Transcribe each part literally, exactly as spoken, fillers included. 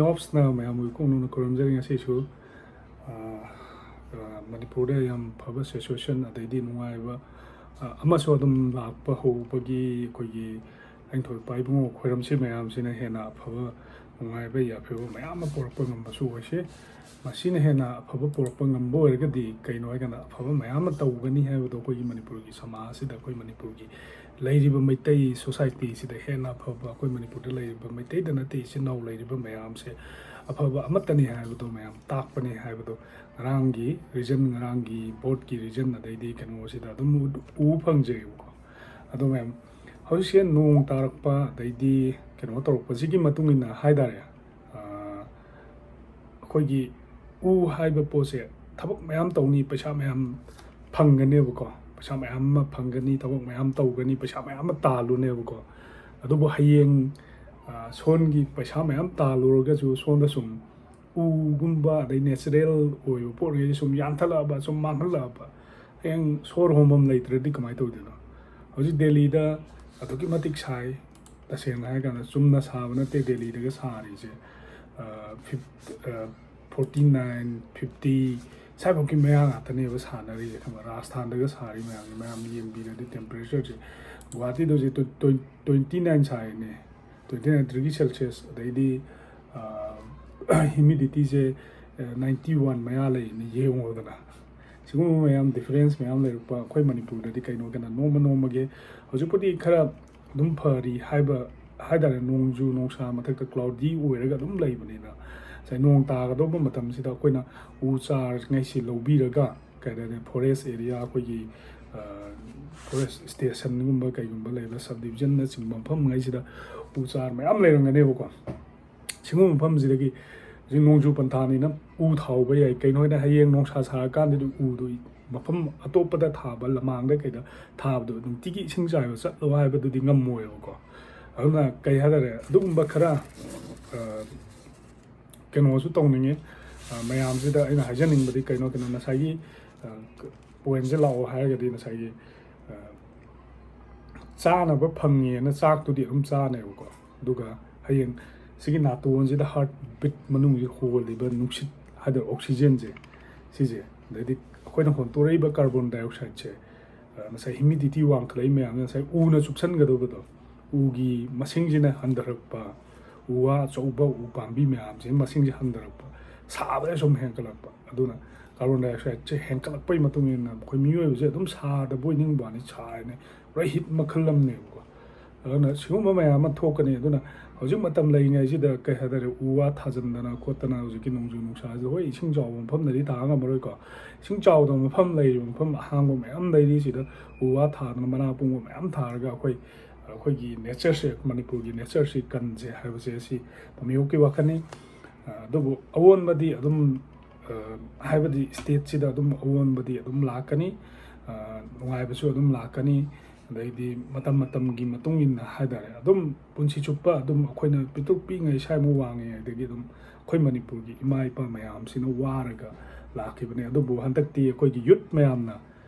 ꯑꯣꯞꯁꯅ ꯃꯌꯥꯝꯕꯨ ꯏꯀꯣꯛ ꯅꯧꯅ ꯈꯨꯔꯨꯝꯖꯔꯤ꯫ ꯉꯁꯤꯁꯨ, ꯑ, ꯑ, ꯃꯅꯤꯄꯨꯔꯗ ꯌꯥꯝ ꯐꯕ ꯁꯤꯆꯨꯋꯦꯁꯟ, ꯑꯗꯩꯗꯤ ꯅꯨꯡꯉꯥꯏꯕ, ꯑ, ꯑꯃꯁꯨ ꯑꯗꯨꯝ ꯂꯥꯛꯄ ꯍꯧꯕꯒꯤ ꯑꯩꯈꯣꯏꯒꯤ ꯂꯥꯏꯅꯤꯡꯊꯧ ꯏꯄꯥ ꯏꯕꯨꯡꯉꯣ ꯈꯣꯏꯔꯝꯁꯤ ꯃꯌꯥꯝꯁꯤꯅ ꯍꯦꯟꯅ ꯑꯐꯕ, ꯅꯨꯡꯉꯥꯏꯕ, ꯌꯥꯏꯐꯕ ꯃꯌꯥꯝ ꯑꯃ ꯄꯨꯔꯛꯄ ꯉꯝꯕꯁꯨ ꯑꯣꯏꯁꯦ꯫ ꯃꯁꯤꯅ ꯍꯦꯟꯅ ꯑꯐꯕ ꯄꯨꯔꯛꯄ ꯉꯝꯕ ꯑꯣꯏꯔꯒꯗꯤ, ꯀꯩꯅꯣ ꯍꯥꯏꯀꯥꯟꯗ, ꯑꯐꯕ ꯃꯌꯥꯝ ꯑꯃ ꯇꯧꯒꯅꯤ ꯍꯥꯏꯕꯗꯣ ꯑꯩꯈꯣꯏꯒꯤ ꯃꯅꯤꯄꯨꯔꯒꯤ ꯁꯃꯥꯖꯁꯤꯗ, ꯑꯩꯈꯣꯏ ꯃꯅꯤꯄꯨꯔꯒꯤ ꯂꯩꯔꯤꯕ ꯃꯩꯇꯩ ꯁꯣꯁꯥꯏꯇꯤꯁꯤꯗ ꯍꯦꯟꯅ ꯑꯐꯕ, ꯑꯩꯈꯣꯏ ꯃꯅꯤꯄꯨꯔꯗ ꯂꯩꯔꯤꯕ ꯃꯩꯇꯩꯗ ꯅꯠꯇꯦ, ꯏꯆꯤꯟ ꯏꯅꯥꯎ ꯂꯩꯔꯤꯕ ꯃꯌꯥꯝꯁꯦ ꯑꯐꯕ ꯑꯃꯠꯇꯅꯤ ꯍꯥꯏꯕꯗꯣ ꯃꯌꯥꯝ ꯇꯥꯛꯄꯅꯤ ꯍꯥꯏꯕꯗꯣ ꯉꯔꯥꯡꯒꯤ ꯔꯤꯖꯟ, ꯉꯔꯥꯡꯒꯤ ꯕꯣꯠꯀꯤ ꯔꯤꯖꯟ, ꯑꯗꯩꯗꯤ ꯀꯩꯅꯣꯁꯤꯗ ꯑꯗꯨꯝ ꯎ-, ꯎꯕ ꯐꯪꯖꯩꯌꯦꯕꯀꯣ꯫ ꯑꯗꯣ ꯃꯌꯥꯝ, ꯍꯧꯖꯤꯛꯁꯦ ꯅꯣꯡ ꯇꯥꯔꯛꯄ, ꯑꯗꯩꯗꯤ ꯀꯩꯅꯣ ꯇꯧꯔꯛꯄꯁꯤꯒꯤ ꯃꯇꯨꯡ ꯏꯟꯅ ꯍꯥꯏ ꯇꯥꯔꯦ, ꯑ, ꯑꯩꯈꯣꯏꯒꯤ ꯎ ꯍꯥꯏꯕ ꯄꯣꯠꯁꯦ ꯊꯕꯛ ꯃꯌꯥꯝ ꯇꯧꯅꯤ, ꯄꯩꯁꯥ ꯃꯌꯥꯝ ꯐꯪꯒꯅꯦꯕꯀꯣ, ꯄꯩꯁꯥ ꯃꯌꯥꯝ ꯑꯃ ꯐꯪꯒꯅꯤ, ꯊꯕꯛ ꯃꯌꯥꯝ ꯇꯧꯒꯅꯤ, ꯄꯩꯁꯥ ꯃꯌꯥꯝ ꯑꯃ ꯇꯥꯜꯂꯨꯅꯦꯕꯀꯣ꯫ ꯑꯗꯨꯕꯨ ꯍꯌꯦꯡ, ꯑ, ꯁꯣꯟꯒꯤ ꯄꯩꯁꯥ ꯃꯌꯥꯝ ꯇꯥꯜꯂꯨꯔꯒꯁꯨ ꯁꯣꯝꯗ ꯁꯨꯝ ꯎꯒꯨꯝꯕ, ꯑꯗꯩ ꯅꯦꯆꯔꯦꯜ ꯑꯣꯏꯕ ꯄꯣꯠꯉꯩꯁꯦ ꯁꯨꯝ ꯌꯥꯟꯊꯠꯂꯛꯑꯕ, ꯁꯨꯝ ꯃꯥꯡꯍꯜꯂꯛꯑꯕ, ꯍꯌꯦꯡ ꯁꯣꯔ ꯍꯣꯟꯐꯝ ꯂꯩꯇ꯭ꯔꯗꯤ ꯀꯃꯥꯏꯅ ꯇꯧꯗꯣꯏꯅꯣ? ꯍꯧꯖꯤꯛ ꯗꯦꯜꯂꯤꯗ ꯑꯗꯨꯛꯀꯤ ꯃꯇꯤꯛ ꯁꯥꯏ, ꯇꯁꯦꯡꯅ ꯍꯥꯏꯔꯀꯥꯟꯗ ꯆꯨꯝꯅ ꯁꯥꯕ ꯅꯠꯇꯦ ꯗꯦꯜꯂꯤꯗꯒ ꯁꯥꯔꯤꯁꯦ꯫ ꯑ, ꯐꯤꯐ-, ꯑ, ꯐꯣꯔꯇꯤ ꯅꯥꯏꯟ, ꯐꯤꯐꯇꯤ ꯁ꯭ꯋꯥꯏꯐꯥꯎꯀꯤ ꯃꯌꯥ ꯉꯥꯛꯇꯅꯦꯕ ꯁꯥꯟꯅꯔꯤꯁꯦ, ꯈꯪꯕ꯭ꯔꯥ? ꯔꯥꯖꯁꯊꯥꯟꯗꯒ ꯁꯥꯔꯤ ꯃꯌꯥꯝꯁꯦ, ꯃꯌꯥꯝ ꯌꯦꯡꯕꯤꯔꯗꯤ ꯇꯦꯝꯄꯔꯦꯆꯔꯁꯦ ꯒꯨꯍꯥꯇꯤꯗ ꯍꯧꯖꯤꯛ ꯇ꯭ꯋꯦꯟꯇꯤ ꯅꯥꯏꯟ ꯁꯥꯏꯅꯦ, ꯇ꯭ꯋꯦꯟꯇꯤ ꯅꯥꯏꯟ ꯗꯤꯒ꯭ꯔꯤ ꯁꯦꯜꯁꯤꯌꯁ, ꯑꯗꯩꯗꯤ, ꯑ, ꯍ꯭ꯌꯨꯃꯤꯗꯤꯇꯤꯁꯦ, ꯑ, ꯅꯥꯏꯟꯇꯤ ꯋꯥꯟ ꯃꯌꯥ ꯂꯩꯅꯦ, ꯌꯦꯡꯉꯣꯗꯅ꯫ ꯁꯤꯒꯨꯝꯕ ꯃꯌꯥꯝ, ꯗꯤꯐꯔꯦꯟꯁ ꯃꯌꯥꯝ ꯂꯩꯔꯛꯄ ꯑꯩꯈꯣꯏ ꯃꯅꯤꯄꯨꯔꯗꯗꯤ ꯀꯩꯅꯣ ꯀꯩꯅꯣ ꯅꯣꯡꯃ ꯅꯣꯡꯃꯒꯤ, ꯍꯧꯖꯤꯛꯄꯨꯗꯤ ꯈꯔ ꯑꯗꯨꯝ ꯐꯔꯤ ꯍꯥꯏꯕ ꯍꯥꯏ ꯇꯥꯔꯦ, ꯅꯣꯡꯖꯨ ꯅꯨꯡꯁꯥ ꯃꯊꯛꯇ ꯀ꯭ꯂꯥꯎꯗꯤ ꯑꯣꯏꯔꯒ ꯑꯗꯨꯝ ꯂꯩꯕꯅꯤꯅ, ꯉꯁꯥꯏ ꯅꯣꯡ ꯇꯥꯒꯗꯧꯕ ꯃꯇꯝꯁꯤꯗ ꯑꯩꯈꯣꯏꯅ ꯎ ꯆꯥꯔꯉꯩꯁꯤ ꯂꯧꯕꯤꯔꯒ, ꯀꯩ ꯍꯥꯏꯇꯥꯔꯦ, ꯐꯣꯔꯦꯁ ꯑꯦꯔꯤꯌꯥ, ꯑꯩꯈꯣꯏꯒꯤ, ꯑ, ꯐꯣꯔꯦꯁ ꯁ꯭ꯇꯦꯁꯟꯒꯨꯝꯕ ꯀꯩꯒꯨꯝꯕ ꯂꯩꯕ, ꯁꯕ ꯗꯤꯕꯤꯖꯟꯅꯆꯤꯡꯕ ꯃꯐꯝꯉꯩꯁꯤꯗ ꯎ ꯆꯥꯔ ꯃꯌꯥꯝ ꯂꯩꯔꯝꯒꯅꯦꯕꯀꯣ꯫ ꯁꯤꯒꯨꯝꯕ ꯃꯐꯝꯁꯤꯗꯒꯤ ꯍꯧꯖꯤꯛ ꯅꯣꯡꯖꯨ ꯄꯟꯊꯥꯅꯤꯅ ꯎ ꯊꯥꯍꯧꯕ ꯌꯥꯏ꯫ ꯀꯩꯅꯣ ꯍꯥꯏꯅ ꯍꯌꯦꯡ ꯅꯣꯡꯁꯥ ꯁꯥꯔꯀꯥꯟꯗꯗꯤ ꯎꯗꯨ ꯃꯐꯝ ꯑꯇꯣꯞꯄꯗ ꯊꯥꯕ, ꯂꯃꯥꯡꯗ ꯀꯩꯗ ꯊꯥꯕꯗꯣ ꯅꯨꯡꯇꯤꯒꯤ ꯏꯁꯤꯡ ꯆꯥꯏꯕ ꯆꯠꯂꯣ ꯍꯥꯏꯕꯗꯨꯗꯤ ꯉꯝꯃꯣꯏꯕꯀꯣ꯫ ꯑꯗꯨꯅ ꯀꯩ ꯍꯥꯏꯇꯥꯔꯦ, ꯑꯗꯨꯒꯨꯝꯕ ꯈꯔ, ꯑ, ꯀꯩꯅꯣꯁꯨ ꯇꯧꯅꯤꯡꯉꯤ꯫ ꯑ, ꯃꯌꯥꯝꯁꯤꯗ ꯑꯩꯅ ꯍꯥꯏꯖꯅꯤꯡꯕꯗꯤ ꯀꯩꯅꯣ, ꯀꯩꯅꯣ, ꯉꯁꯥꯏꯒꯤ, ꯑ, ꯄꯣꯏꯟꯁꯦ ꯂꯥꯛꯑꯣ ꯍꯥꯏꯔꯒꯗꯤ ꯉꯁꯥꯏꯒꯤ, ꯑ, ꯆꯥꯅꯕ ꯐꯪꯉꯦꯅ ꯆꯥꯛꯇꯨꯗꯤ ꯑꯗꯨꯝ ꯆꯥꯅꯦꯕꯀꯣ꯫ ꯑꯗꯨꯒ ꯍꯌꯦꯡ ꯁꯤꯒꯤ ꯅꯥꯇꯣꯟꯁꯤꯗ heart beat ꯃꯅꯨꯡꯁꯤ ꯍꯣꯜꯂꯤꯕ ꯅꯨꯡꯁꯤꯠ ꯍꯥꯏꯗꯣꯏꯔꯥ, oxygenꯁꯦ, ꯁꯤꯁꯦ, ꯑꯗꯩꯗꯤ ꯑꯩꯈꯣꯏꯅ ꯍꯣꯟꯇꯣꯔꯛꯏꯕ carbon dioxideꯁꯦ, ꯑ, ꯉꯁꯥꯏ humidity ꯋꯥꯡꯈꯠꯂꯛꯏ ꯃꯌꯥꯝꯁꯦ, ꯉꯁꯥꯏ ꯎꯅ ꯆꯨꯞꯁꯟꯒꯗꯧꯕꯗꯣ, ꯎꯒꯤ ꯃꯁꯤꯡꯁꯤꯅ ꯍꯟꯊꯔꯛꯄ, ꯎ ꯋꯥ ꯑꯆꯧꯕ ꯎ ꯄꯥꯝꯕꯤ ꯃꯌꯥꯝꯁꯤ ꯃꯁꯤꯡꯁꯦ ꯍꯟꯊꯔꯛꯄ, ꯁꯥꯕꯗ ꯁꯨꯝ ꯍꯦꯟꯒꯠꯂꯛꯄ꯫ ꯑꯗꯨꯅ carbon dioxideꯁꯦ ꯍꯦꯟꯒꯠꯂꯛꯄꯒꯤ ꯃꯇꯨꯡ ꯏꯟꯅ ꯑꯩꯈꯣꯏ ꯃꯤꯑꯣꯏꯕꯁꯦ ꯑꯗꯨꯝ ꯁꯥꯗꯕ ꯑꯣꯏꯅꯤꯡꯕ ꯋꯥꯅꯤ, ꯁꯥꯏꯅ ꯄꯨꯔꯥ heat ꯃꯈꯜ ꯑꯃꯅꯦꯕꯀꯣ꯫ ꯑꯗꯨꯅ ꯁꯤꯒꯨꯝꯕ ꯃꯌꯥꯝ ꯑꯃ ꯊꯣꯛꯀꯅꯤ꯫ ꯑꯗꯨꯅ ꯍꯧꯖꯤꯛ ꯃꯇꯝ ꯂꯩꯔꯤꯉꯩꯁꯤꯗ, ꯀꯩ ꯍꯥꯏꯇꯥꯔꯦ, ꯎ ꯋꯥ ꯊꯥꯖꯤꯟꯗꯅ ꯈꯣꯠꯇꯅ, ꯍꯧꯖꯤꯛꯀꯤ ꯅꯣꯡꯖꯨ ꯅꯨꯡꯁꯥꯁꯤꯗ, ꯍꯣꯏ, ꯏꯁꯤꯡ ꯆꯥꯎꯕ ꯃꯐꯝꯗꯗꯤ ꯇꯥ ꯉꯝꯃꯔꯣꯏꯀꯣ꯫ ꯏꯁꯤꯡ ꯆꯥꯎꯗꯕ ꯃꯐꯝ ꯂꯩꯔꯤꯕ, ꯃꯐꯝ ꯑꯍꯥꯡꯕ ꯃꯌꯥꯝ ꯂꯩꯔꯤ, ꯁꯤꯗ ꯎ ꯋꯥ ꯊꯥꯗꯅ, ꯃꯅꯥ ꯄꯨꯡꯕ ꯃꯌꯥꯝ ꯊꯥꯔꯒ ꯑꯩꯈꯣꯏ, ꯑꯩꯈꯣꯏꯒꯤ natureꯁꯦ, ꯃꯅꯤꯄꯨꯔꯒꯤ natureꯁꯤ ꯀꯟꯁꯦ ꯍꯥꯏꯕꯁꯦ, ꯑꯁꯤ ꯄꯥꯝꯕꯤꯍꯧꯀꯤ ꯋꯥꯈꯜꯅꯤ꯫ ꯑ, ꯑꯗꯨꯕꯨ ꯑꯑꯣꯟꯕꯗꯤ ꯑꯗꯨꯝ, ꯑ, ꯍꯥꯏꯕꯗꯤ stateꯁꯤꯗ ꯑꯗꯨꯝ ꯑꯑꯣꯟꯕꯗꯤ ꯑꯗꯨꯝ ꯂꯥꯛꯀꯅꯤ, ꯑ, ꯅꯨꯡꯉꯥꯏꯕꯁꯨ ꯑꯗꯨꯝ ꯂꯥꯛꯀꯅꯤ꯫ ꯑꯗꯩꯗꯤ ꯃꯇꯝ ꯃꯇꯝꯒꯤ ꯃꯇꯨꯡ ꯏꯟꯅ ꯍꯥꯏꯇꯥꯔꯦ, ꯑꯗꯨꯝ ꯄꯨꯟꯁꯤ ꯆꯨꯞꯄ ꯑꯗꯨꯝ ꯑꯩꯈꯣꯏꯅ ꯄꯤꯛꯇ꯭ꯔꯨ ꯄꯤꯛꯏꯉꯩ ꯏꯁꯥ ꯏꯃꯨ ꯋꯥꯡꯉꯤꯉꯩꯗꯒꯤ ꯑꯗꯨꯝ ꯑꯩꯈꯣꯏ ꯃꯅꯤꯄꯨꯔꯒꯤ ꯏꯃꯥ ꯏꯄꯥ ꯃꯌꯥꯝꯁꯤꯅ ꯋꯥꯔꯒ ꯂꯥꯛꯈꯤꯕꯅꯦ꯫ ꯑꯗꯨꯕꯨ ꯍꯟꯗꯛꯇꯤ ꯑꯩꯈꯣꯏꯒꯤ youth ꯃꯌꯥꯝꯅ,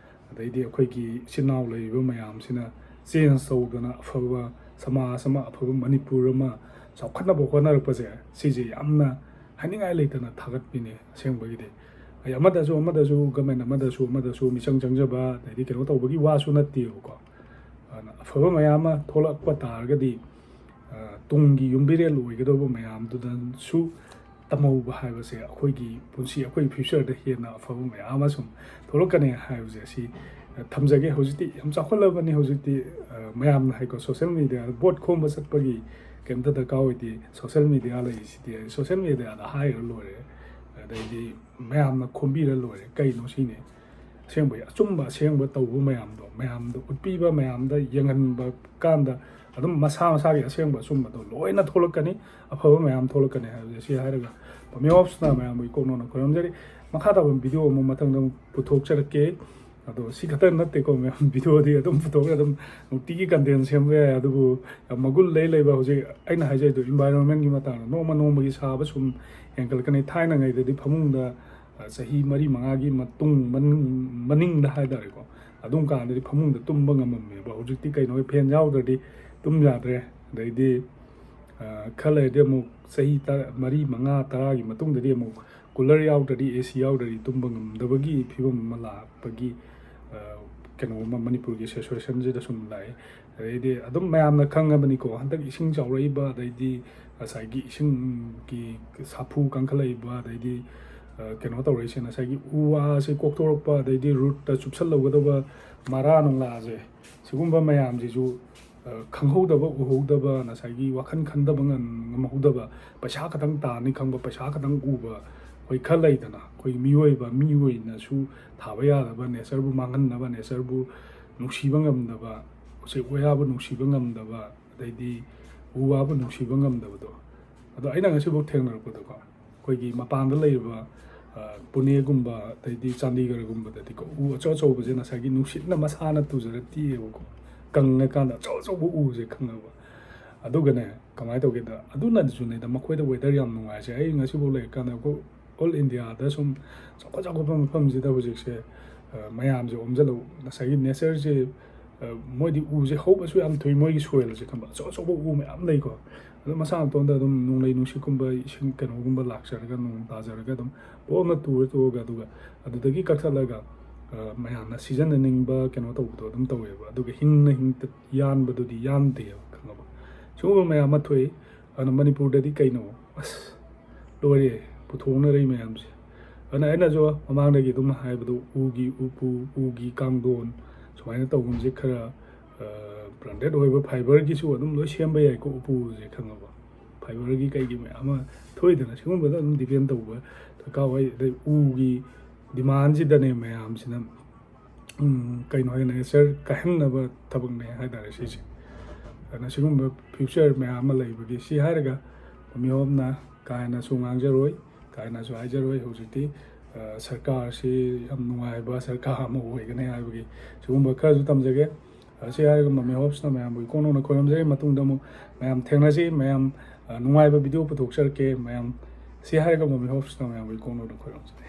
ꯑꯗꯩꯗꯤ ꯑꯩꯈꯣꯏꯒꯤ ꯏꯆꯤꯟ ꯏꯅꯥꯎ ꯂꯩꯔꯤꯕ ꯃꯌꯥꯝꯁꯤꯅ change ꯇꯧꯗꯅ ꯑꯐꯕ ꯁꯃꯥꯖ ꯑꯃ, ꯑꯐꯕ ꯃꯅꯤꯄꯨꯔ ꯑꯃ ꯆꯥꯎꯈꯠꯅꯕ ꯍꯣꯠꯅꯔꯛꯄꯁꯦ, ꯁꯤꯁꯦ ꯌꯥꯝꯅ ꯍꯥꯏꯅꯤꯡꯉꯥꯏ ꯂꯩꯇꯅ ꯊꯥꯒꯠꯄꯤꯅꯦ ꯑꯁꯦꯡꯕꯒꯤꯗꯤ꯫ ꯑꯩ ꯑꯃꯗꯁꯨ, ꯑꯃꯗꯁꯨ, government ꯑꯃꯗꯁꯨ, ꯑꯃꯗꯁꯨ ꯃꯤꯆꯪ ꯆꯪꯖꯕ, ꯑꯗꯩꯗꯤ ꯀꯩꯅꯣ ꯇꯧꯕꯒꯤ ꯋꯥꯁꯨ ꯅꯠꯇꯦꯕꯀꯣ꯫ ꯑꯗꯨꯅ ꯑꯐꯕ ꯃꯌꯥꯝ ꯑꯃ ꯊꯣꯛꯂꯛꯄ ꯇꯥꯔꯒꯗꯤ, ꯑ, ꯇꯨꯡꯒꯤ ꯌꯨꯝꯕꯤꯔꯦꯜ ꯑꯣꯏꯒꯗꯧꯕ ꯃꯌꯥꯝꯗꯨꯗꯁꯨ ꯇꯝꯍꯧꯕ ꯍꯥꯏꯕꯁꯦ ꯑꯩꯈꯣꯏꯒꯤ ꯄꯨꯟꯁꯤ, ꯑꯩꯈꯣꯏꯒꯤ futureꯗ ꯍꯦꯟꯅ ꯑꯐꯕ ꯃꯌꯥꯝ ꯑꯃ ꯁꯨꯝ ꯊꯣꯛꯂꯛꯀꯅꯤ ꯍꯥꯏꯕꯁꯦ ꯑꯁꯤ, ꯑ, ꯊꯝꯖꯒꯦ꯫ ꯍꯧꯖꯤꯛꯇꯤ ꯌꯥꯝ ꯆꯥꯎꯈꯠꯂꯕꯅꯤ꯫ ꯍꯧꯖꯤꯛꯇꯤ, ꯑ, ꯃꯌꯥꯝꯅ ꯍꯥꯏꯀꯣ, social mediaꯗ vote ꯈꯣꯝꯕ ꯆꯠꯄꯒꯤ ꯀꯩꯝꯇ ꯗꯔꯀꯥꯔ ꯑꯣꯏꯗꯦ꯫ Social media ꯂꯩꯔꯤꯁꯤꯗꯤ, social mediaꯗ ꯍꯥꯏꯔ ꯂꯣꯏꯔꯦ, ꯑꯗꯩꯗꯤ ꯃꯌꯥꯝꯅ ꯈꯣꯝꯕꯤꯔ ꯂꯣꯏꯔꯦ꯫ ꯀꯩꯅꯣ ꯁꯤꯅꯤ? ꯑꯁꯦꯡꯕꯒꯤ ꯑꯆꯨꯝꯕ, ꯑꯁꯦꯡꯕ ꯇꯧꯕ ꯃꯌꯥꯝꯗꯣ, ꯃꯌꯥꯝꯗꯣ ꯎꯠꯄꯤꯕ, ꯃꯌꯥꯝꯗ ꯌꯦꯡꯍꯟꯕ ꯀꯥꯟꯗ ꯑꯗꯨꯝ ꯃꯁꯥ ꯃꯁꯥꯒꯤ ꯑꯁꯦꯡꯕ ꯑꯆꯨꯝꯕꯗꯣ ꯂꯣꯏꯅ ꯊꯣꯛꯂꯛꯀꯅꯤ꯫ ꯑꯐꯕ ꯃꯌꯥꯝ ꯊꯣꯛꯂꯛꯀꯅꯤ ꯍꯥꯏꯕꯁꯦ ꯁꯤ ꯍꯥꯏꯔꯒ ꯄꯥꯝꯕꯤ ꯍꯥꯎꯁꯅ ꯃꯌꯥꯝꯕꯨ ꯏꯀꯣꯛ ꯅꯧꯅ ꯈꯣꯏꯔꯝꯖꯔꯤ꯫ ꯃꯈꯥ ꯇꯥꯕ video ꯑꯃꯨꯛ ꯃꯊꯪꯗ ꯑꯃꯨꯛ ꯄꯨꯊꯣꯛꯆꯔꯛꯀꯦ꯫ ꯑꯗꯣ ꯁꯤ ꯈꯛꯇ ꯅꯠꯇꯦꯀꯣ ꯃꯌꯥꯝ, videoꯗꯤ ꯑꯗꯨꯝ ꯄꯨꯊꯣꯛꯑꯒ ꯑꯗꯨꯝ ꯅꯨꯡꯇꯤꯒꯤ content ꯁꯦꯝꯕ ꯌꯥꯏ꯫ ꯑꯗꯨꯕꯨ ꯌꯥꯝ ꯃꯒꯨꯟ ꯂꯩ ꯂꯩꯕ ꯍꯧꯖꯤꯛ ꯑꯩꯅ ꯍꯥꯏꯖꯩꯗꯣ environmentꯀꯤ ꯃꯇꯥꯡꯗ, ꯅꯣꯡꯃ ꯅꯣꯡꯃꯒꯤ ꯁꯥꯕ ꯁꯨꯝ ꯍꯦꯟꯒꯠꯂꯛꯀꯅꯤ꯫ ꯊꯥꯏꯅꯉꯩꯗꯗꯤ ꯐꯃꯨꯡꯗ, ꯑ, ꯆꯍꯤ ꯃꯔꯤ ꯃꯉꯥꯒꯤ ꯃꯇꯨꯡ ꯃꯅꯨꯡ-, ꯃꯅꯤꯡꯗ ꯍꯥꯏꯇꯥꯔꯦꯀꯣ, ꯑꯗꯨꯝ ꯀꯥꯟꯗꯗꯤ ꯐꯃꯨꯡꯗ ꯇꯨꯝꯕ ꯉꯝꯃꯝꯃꯦꯕ꯫ ꯍꯧꯖꯤꯛꯇꯤ ꯀꯩꯅꯣ, fan ꯌꯥꯎꯗ꯭ꯔꯗꯤ ꯇꯨꯝ ꯌꯥꯗ꯭ꯔꯦ꯫ ꯑꯗꯩꯗꯤ ꯈꯔ ꯂꯩꯔꯗꯤ ꯑꯃꯨꯛ ꯆꯍꯤ ꯇꯔꯥ, ꯃꯔꯤ, ꯃꯉꯥ, ꯇꯔꯥꯒꯤ ꯃꯇꯨꯡꯗꯗꯤ ꯑꯃꯨꯛ cooler ꯌꯥꯎꯗ꯭ꯔꯗꯤ, AC ꯌꯥꯎꯗ꯭ꯔꯗꯤ ꯇꯨꯝꯕ ꯉꯝꯗꯕꯒꯤ ꯐꯤꯕꯝ ꯑꯃ ꯂꯥꯛꯄꯒꯤ ꯀꯩꯅꯣ ꯑꯃ ꯃꯅꯤꯄꯨꯔꯒꯤ situationꯁꯤꯗ ꯁꯨꯝ ꯂꯥꯛꯑꯦ꯫ ꯑꯗꯩꯗꯤ ꯑꯗꯨꯝ ꯃꯌꯥꯝꯅ ꯈꯪꯉꯕꯅꯤꯀꯣ, ꯍꯟꯗꯛ ꯏꯁꯤꯡ ꯆꯥꯎꯔꯛꯏꯕ, ꯑꯗꯩꯗꯤ ꯉꯁꯥꯏꯒꯤ ꯏꯁꯤꯡꯒꯤ ꯁꯥꯐꯨ ꯀꯟꯈꯠꯂꯛꯏꯕ, ꯑꯗꯩꯗꯤ ꯀꯩꯅꯣ ꯇꯧꯔꯛꯏꯁꯦ, ꯉꯁꯥꯏꯒꯤ ꯎ ꯋꯥꯁꯦ ꯀꯣꯛꯊꯣꯔꯛꯄ, ꯑꯗꯩꯗꯤ rootꯇ ꯆꯨꯞꯁꯜꯍꯧꯒꯗꯕ ꯃꯔꯥ ꯅꯨꯡꯂꯥꯁꯦ, ꯁꯤꯒꯨꯝꯕ ꯃꯌꯥꯝꯁꯤꯁꯨ ꯈꯪꯍꯧꯗꯕ, ꯎꯍꯧꯗꯕ, ꯉꯁꯥꯏꯒꯤ ꯋꯥꯈꯜ ꯈꯟꯗꯕ ꯉꯝꯍꯧꯗꯕ, ꯄꯩꯁꯥ ꯈꯛꯇꯪ ꯇꯥꯅꯤ ꯈꯪꯕ, ꯄꯩꯁꯥ ꯈꯛꯇꯪ ꯎꯕ, ꯑꯩꯈꯣꯏ ꯈꯔ ꯂꯩꯗꯅ, ꯑꯩꯈꯣꯏ ꯃꯤꯑꯣꯏꯕ, ꯃꯤ ꯑꯣꯏꯅꯁꯨ ꯊꯥꯕ ꯌꯥꯗꯕ, natureꯕꯨ ꯃꯥꯡꯍꯟꯅꯕ, natureꯕꯨ ꯅꯨꯡꯁꯤꯕ ꯉꯝꯗꯕ, ꯎꯆꯦꯛ ꯋꯥꯌꯥꯕꯨ ꯅꯨꯡꯁꯤꯕ ꯉꯝꯗꯕ, ꯑꯗꯩꯗꯤ ꯎ ꯋꯥꯕꯨ ꯅꯨꯡꯁꯤꯕ ꯉꯝꯗꯕꯗꯣ꯫ ꯑꯗꯣ ꯑꯩꯅ ꯉꯁꯤꯐꯥꯎ ꯊꯦꯡꯅꯔꯛꯄꯗꯀꯣ, ꯑꯩꯈꯣꯏꯒꯤ ꯃꯄꯥꯟꯗ ꯂꯩꯔꯤꯕ ꯄꯨꯅꯦꯒꯨꯝꯕ, ꯑꯗꯩꯗꯤ ꯆꯥꯟꯗꯤꯒꯔꯒꯨꯝꯕꯗꯗꯤꯀꯣ, ꯎ ꯑꯆꯧ ꯑꯆꯧꯕꯁꯦ ꯉꯁꯥꯏꯒꯤ ꯅꯨꯡꯁꯤꯠꯅ ꯃꯁꯥꯅ ꯇꯨꯖꯔꯛꯇꯦꯕꯀꯣ꯫ ꯀꯪꯉꯀꯥꯟꯗ ꯑꯆꯧ ꯑꯆꯧꯕ ꯎꯁꯦ ꯈꯪꯉꯕ꯫ ꯑꯗꯨꯒꯅꯦ, ꯀꯃꯥꯏꯅ ꯇꯧꯒꯦꯗ, ꯑꯗꯨꯅꯁꯨꯅꯦꯗ ꯃꯈꯣꯏꯗ weather ꯌꯥꯝ ꯅꯨꯡꯉꯥꯏꯁꯦ꯫ ꯑꯩ ꯉꯁꯤꯐꯥꯎ ꯂꯩꯔꯀꯥꯟꯗ ꯑꯩꯈꯣꯏ all Indiaꯗ ꯁꯨꯝ ꯆꯥꯎꯈꯠ ꯆꯥꯎꯈꯠꯄ ꯃꯐꯝꯁꯤꯗ ꯍꯧꯖꯤꯛꯁꯦ ꯃꯌꯥꯝꯁꯦ ꯑꯣꯝꯁꯤꯜꯂꯛꯎ, ꯉꯁꯥꯏꯒꯤ natureꯁꯦ, ꯃꯣꯏꯗꯤ ꯎꯁꯦ ꯍꯧꯕꯁꯨ ꯌꯥꯝ ꯊꯨꯏ, ꯃꯣꯏꯒꯤ soilꯁꯦ ꯈꯪꯕ, ꯑꯆꯧ ꯑꯆꯧꯕ ꯎ ꯃꯌꯥꯝ ꯂꯩꯀꯣ꯫ ꯑꯗꯣ ꯃꯁꯥ ꯃꯇꯣꯟꯗ ꯑꯗꯨꯝ ꯅꯣꯡꯂꯩ ꯅꯨꯡꯁꯤꯠꯀꯨꯝꯕ, ꯏꯁꯤꯡ ꯀꯩꯅꯣꯒꯨꯝꯕ ꯂꯥꯛꯆꯔꯒ, ꯅꯣꯡ ꯇꯥꯖꯔꯒ ꯑꯗꯨꯝ ꯄꯣꯝꯅ ꯇꯨꯔ ꯇꯣꯛꯑꯒ, ꯑꯗꯨꯒ ꯑꯗꯨꯗꯒꯤ ꯀꯛꯊꯠꯂꯒ ꯃꯌꯥꯝꯅ ꯁꯤꯖꯤꯟꯅꯅꯤꯡꯕ ꯀꯩꯅꯣ ꯇꯧꯕꯗꯣ ꯑꯗꯨꯝ ꯇꯧꯋꯦꯕ꯫ ꯑꯗꯨꯒ ꯍꯤꯡꯅ ꯍꯤꯡ ꯌꯥꯟꯕꯗꯨꯗꯤ ꯌꯥꯟꯗꯦꯕ, ꯈꯪꯉꯕ? ꯁꯤꯒꯨꯝꯕ ꯃꯌꯥꯝ ꯑꯃ ꯊꯣꯛꯏ꯫ ꯑꯗꯨꯅ ꯃꯅꯤꯄꯨꯔꯗꯗꯤ ꯀꯩꯅꯣ, ꯑꯁ, ꯂꯣꯏꯔꯦ, ꯄꯨꯊꯣꯛꯅꯔꯛꯏ ꯃꯌꯥꯝꯁꯦ꯫ ꯑꯗꯨꯅ ꯑꯩꯅꯁꯨ ꯃꯃꯥꯡꯗꯒꯤ ꯑꯗꯨꯝ ꯍꯥꯏꯕꯗꯣ, ꯎꯒꯤ ꯎꯄꯨ, ꯎꯒꯤ ꯀꯥꯡꯊꯣꯟ, ꯁꯨꯃꯥꯏꯅ ꯇꯧꯒꯨꯝꯁꯦ꯫ ꯈꯔ branded ꯑꯣꯏꯕ fiberꯒꯤꯁꯨ ꯑꯗꯨꯝ ꯂꯣꯏ ꯁꯦꯝꯕ ꯌꯥꯏꯀꯣ, ꯎꯄꯨꯁꯦ, ꯈꯪꯉꯕ? Fiberꯒꯤ ꯀꯩꯒꯤ ꯃꯌꯥꯝ ꯑꯃ ꯊꯣꯛꯏꯗꯅ, ꯁꯤꯒꯨꯝꯕꯗ ꯑꯗꯨꯝ depend ꯇꯧꯕ ꯗꯔꯀꯥꯔ ꯑꯣꯏ꯫ ꯑꯗꯩ ꯎꯒꯤ demandꯁꯤꯗꯅꯦ ꯃꯌꯥꯝꯁꯤꯅ ꯀꯩꯅꯣ ꯍꯥꯏꯒꯅꯤ, nature ꯀꯥꯏꯍꯟꯅꯕ ꯊꯕꯛꯅꯦ ꯍꯥꯏꯇꯥꯔꯦ ꯁꯤꯁꯦ꯫ ꯑꯗꯨꯅ ꯁꯤꯒꯨꯝꯕ future ꯃꯌꯥꯝ ꯑꯃ ꯂꯩꯕꯒꯤ꯫ ꯁꯤ ꯍꯥꯏꯔꯒ ꯃꯃꯤ ꯍꯣꯞꯅ ꯀꯥ ꯍꯦꯟꯅꯁꯨ ꯉꯥꯡꯖꯔꯣꯏ, ꯀꯥ ꯍꯦꯟꯅꯁꯨ ꯍꯥꯏꯖꯔꯣꯏ꯫ ꯍꯧꯖꯤꯛꯇꯤ ꯁꯔꯀꯥꯔꯁꯤ ꯌꯥꯝ ꯅꯨꯡꯉꯥꯏꯕ ꯁꯔꯀꯥꯔ ꯑꯃ ꯑꯣꯏꯒꯅꯤ ꯍꯥꯏꯕꯒꯤ ꯁꯤꯒꯨꯝꯕ ꯈꯔꯁꯨ ꯇꯝꯖꯒꯦ꯫ ꯁꯤ ꯍꯥꯏꯔꯒ ꯃꯃꯤ ꯍꯣꯞꯁꯅ ꯃꯌꯥꯝꯕꯨ ꯏꯀꯣꯟ ꯅꯧꯅ ꯈꯣꯏꯔꯝꯖꯔꯤ꯫ ꯃꯇꯨꯡꯗ ꯑꯃꯨꯛ ꯃꯌꯥꯝ ꯊꯦꯡꯅꯁꯤ꯫ ꯃꯌꯥꯝ ꯅꯨꯡꯉꯥꯏꯕ video ꯄꯨꯊꯣꯛꯆꯔꯛꯀꯦ꯫ ꯃꯌꯥꯝ ꯁꯤ ꯍꯥꯏꯔꯒ ꯃꯃꯤ ꯍꯣꯞꯁꯅ ꯃꯌꯥꯝꯕꯨ ꯏꯀꯣꯟ ꯅꯧꯅ ꯈꯣꯏꯔꯝꯖꯔꯤ꯫